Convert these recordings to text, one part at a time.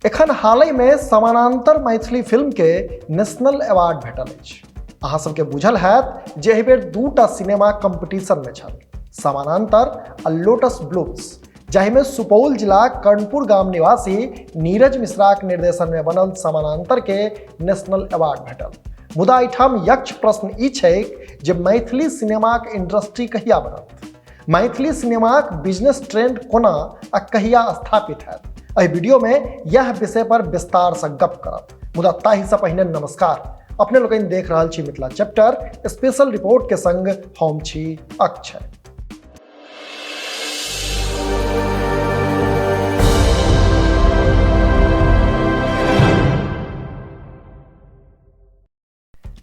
एखन हालहिमे समानान्तर मैथिली फिल्मके नेशनल अवार्ड भेटल अछि। अहाँ सबके बुझल हैत जे एहि बेर दूटा सिनेमा कॉम्पिटिशनमे छल, समानान्तर आ लोटस ब्लूम्स, जाहिमे सुपौल जिलाक कर्णपुर गाम निवासी नीरज मिश्राक निर्देशनमे बनल समानान्तरके नेशनल अवार्ड भेटल। मुदा एहिठाम यक्ष प्रश्न ई छैक जे मैथिली सिनेमाक इंडस्ट्री कहिया बनत, मैथिली सिनेमाक बिजनेस ट्रेंड कोना आ कहिया स्थापित हैत। एहि वीडियो में यह विषय पर विस्तार से गप करब, मुदा ताहि से पहिने नमस्कार। अपने लोकनि देख रहल छी मिथिला चैप्टर स्पेशल रिपोर्ट के संग हम छी अक्षय।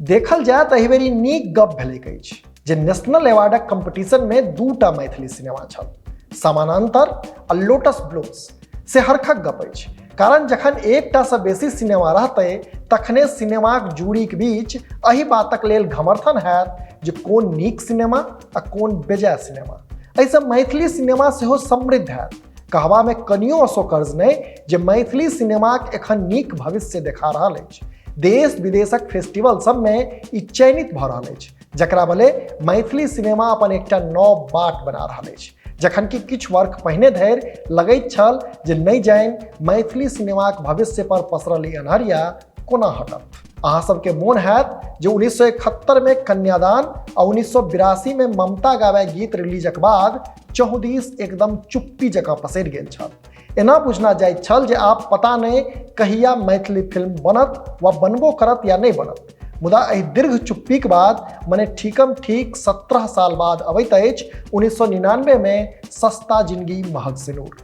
देखल जाय तऽ एहि बेर ई नीक गप भेलैक अछि जे नेशनल अवार्डक कॉम्पिटिशनमे दूटा मैथिली सिनेमा छल, समानान्तर आ लोटस ब्लूम्स। से हरखक गप अछि, कारण जखन एकटासँ बेसी सिनेमा रहतै तखने सिनेमाक जूरीक बीच एहि बातक लेल घमर्थन हैत जे कोन नीक सिनेमा आ कोन बेजाय सिनेमा। एहिसँ मैथिली सिनेमा सेहो समृद्ध हैत। कहबामे कनियो असोकर्ज नहि जे मैथिली सिनेमाक एखन नीक भविष्य देखा रहल अछि। देश विदेशक फेस्टिवल सबमे ई चयनित भऽ रहल अछि, जकरा बले मैथिली सिनेमा अपन एकटा नव बाट बना रहल अछि। जखन कि किछु वर्ष पहिने धरि लगैत छल जे नहि जानि मैथिली सिनेमाक भविष्य पर पसरल ई अन्हरिया कोना हटत। अहाँ सबके मोन हैत जे 1971 में कन्यादान आ 1982 में ममता गाबै गीत रिलीजक बाद चहुदिस एकदम चुप्पी जकाँ पसरि गेल छल। एना बुझना जाइत छल जे आब पता नहि कहिया मैथिली फिल्म बनत वा बनबो करत या नहि बनत। मुदा एहि दीर्घ चुप्पीक बाद मने ठीकम ठीक 17 साल बाद अबैत अछि 1999 में सस्ता जिंदगी महग सिनूर।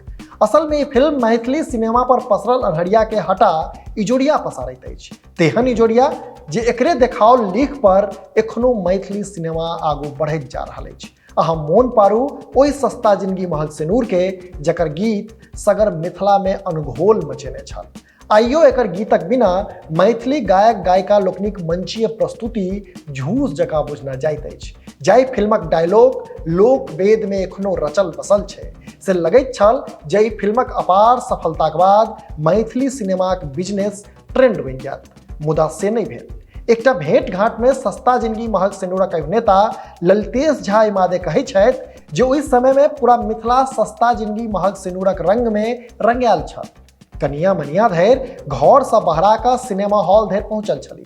असल में ई फिल्म मैथिली सिनेमा पर पसरल अन्हरिया के हटा इजोरिया पसारैत अछि, तेहन इजोरिया जे एकरे देखाओल लीख पर एखनो मैथिली सिनेमा आगू बढ़ैत जा रहल अछि। अहाँ मोन पारू ओहि सस्ता जिंदगी महग सिनूर के, जकर गीत सगर मिथिला में अनघोल मचेने छल। आइयो एकर गीतक बिना मैथिली गायक गायिका लोकनिक मंचीय प्रस्तुति झूस जकाँ बुझना जाइत अछि। जाहि फिल्मक डायलॉग लोक वेद में एखनो रचल बसल छै, से लगैत छल जे एहि फिल्मक अपार सफलताक बाद मैथिली सिनेमाक बिजनेस ट्रेंड बनि जायत, मुदा से नहि भेल। एकटा भेंट घाट में सस्ता जिंदगी महग सिनूरक अभिनेता ललितेश झा एहि मादे कहै छथि जे ओहि समय में पूरा मिथिला सस्ता जिंदगी महग सिनूरक रंग में रंगायल छल। कनिया मनिया धरि घरसँ बहरा कऽ सिनेमा हॉल धरि पहुँचल छली।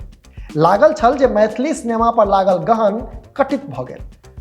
लागल छल जे मैथिली सिनेमा पर लागल गहन कटित भऽ गेल,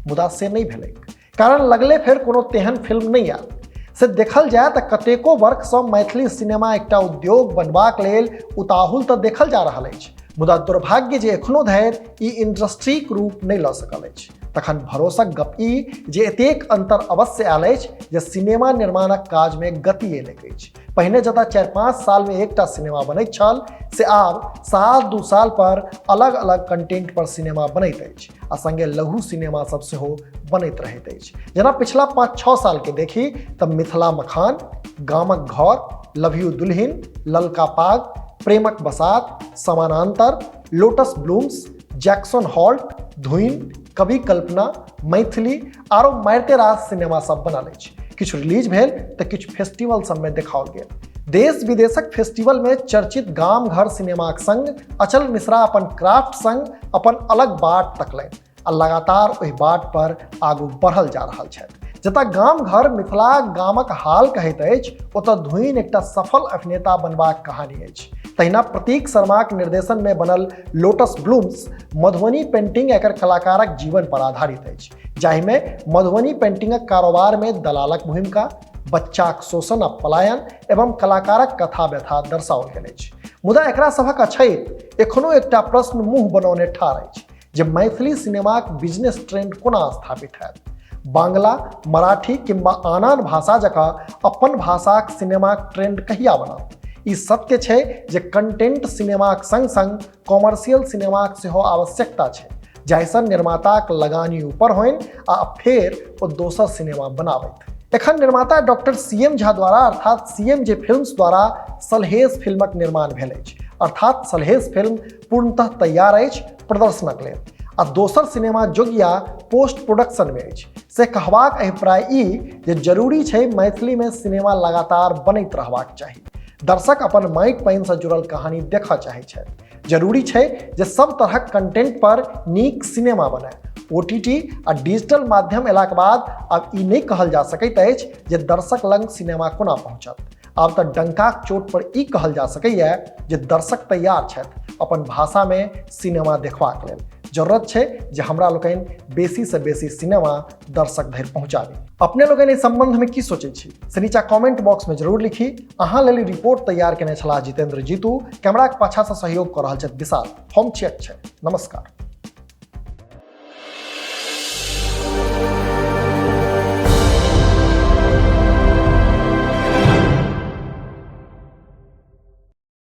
मुदा से नहि भेलैक, कारण लगले फेर कोनो तेहन फिल्म नहि आयल। से देखल जाय तऽ कतेको वर्षसँ मैथिली सिनेमा एकटा उद्योग बनबाक लेल उताहुल तऽ देखल जा रहल अछि, मुदा दुर्भाग्य जे एखनो धरि ई इंडस्ट्रीक रूप नहि लऽ सकल अछि। तखन भरोसक गप ई जे एतेक अंतर अवश्य आयल अछि जे सिनेमा निर्माणक काजमे गति एलैक अछि। पहिने जतऽ 4-5 सालमे एकटा सिनेमा बनैत छल, से आब साल 2 साल पर अलग अलग कंटेंट पर सिनेमा बनैत अछि आ संगे लघु सिनेमा सब सेहो बनैत रहैत अछि। जेना पिछला 5-6 साल के देखी तऽ मिथिला मखान, गामक घर, लव you दुल्हिन, ललका पाग, प्रेमक बसात, समानांतर, lotus blooms, Jackson halt, Dhuin, कवि कल्पना, मैथिली आरो मारिते रास सिनेमा सब बनल अछि। किछु रिलीज भेल तऽ किछु फेस्टिवल सबमे देखाओल गेल। देश विदेशक फेस्टिवल में चर्चित गाम घर सिनेमाक संग अचल मिश्रा अपन क्राफ्ट संग अपन अलग बाट तकलनि आ लगातार ओहि बाट पर आगू बढ़ल जा रहल छथि। जतऽ गाम घर मिथिला गामक हाल कहैत अछि, ओतऽ धुइन एकटा सफल अभिनेता बनबाक कहानी अछि। तहिना प्रतीक शर्माक निर्देशन में बनल लोटस ब्लूम्स मधुबनी पेंटिंग एकर कलाकारक जीवन पर आधारित अछि, जाहिमे मधुबनी पेंटिंगक कारोबार में दलालक भूमिका, बच्चाक शोषण आ पलायन एवं कलाकारक कथा व्यथा दर्शाओल गेल अछि। मुदा एकरा सभक अछैत एखनो एकटा प्रश्न मुंह बनौने ठाढ़ अछि जे मैथिली सिनेमाक बिजनेस ट्रेंड कोना स्थापित हैत। बांग्ला, मराठी किंबा आन आन भाषा जकाँ अपन भाषाक सिनेमाक ट्रेंड कहिया बनत? ई सत्य छै जे कंटेंट सिनेमाक संग संग कॉमर्शियल सिनेमाक सेहो आवश्यकता छै, जाहिसँ निर्माताक लगानी ऊपर होइन आ फेर ओ दोसर सिनेमा बनाबैत। एखन निर्माता डॉक्टर सी एम झा द्वारा अर्थात सी एम जे फिल्म्स द्वारा सलहेश फिल्मक निर्माण भेल अछि, अर्थात सलहेश फिल्म पूर्णतः तैयार अछि प्रदर्शनक लेल आ दोसर सिनेमा जोगिया पोस्ट प्रोडक्शन में अछि। से कहबाक अभिप्राय ई जे जरूरी छै मैथिली में सिनेमा लगातार बनैत रहबाक चाही। दर्शक अपन माटि पानिसँ जुड़ल कहानी देखऽ चाहै छथि। जरूरी छै जे सब तरहक कंटेंट पर नीक सिनेमा बनय। ओटीटी आ डिजिटल माध्यम अयलाक बाद आब ई नहि कहल जा सकैत अछि जे दर्शक लग सिनेमा कोना पहुँचत। आब तऽ डंकाक चोट पर ई कहल जा सकैए जे दर्शक तैयार छथि अपन भाषामे सिनेमा देखबाक लेल। जरूरत छै जे हमरा लोकनि बेसीसँ बेसी सिनेमा दर्शक धरि पहुँचाबी। अपने लोकनि एहि सम्बन्धमे की सोचै छी से नीचा कमेंट बॉक्स में जरूर लिखी। अहाँ लेल रिपोर्ट तैयार केने छलाह जितेंद्र जीतू, कैमराक पाछासँ सहयोग कऽ रहल छथि विशाल। हम छी अक्षय, नमस्कार।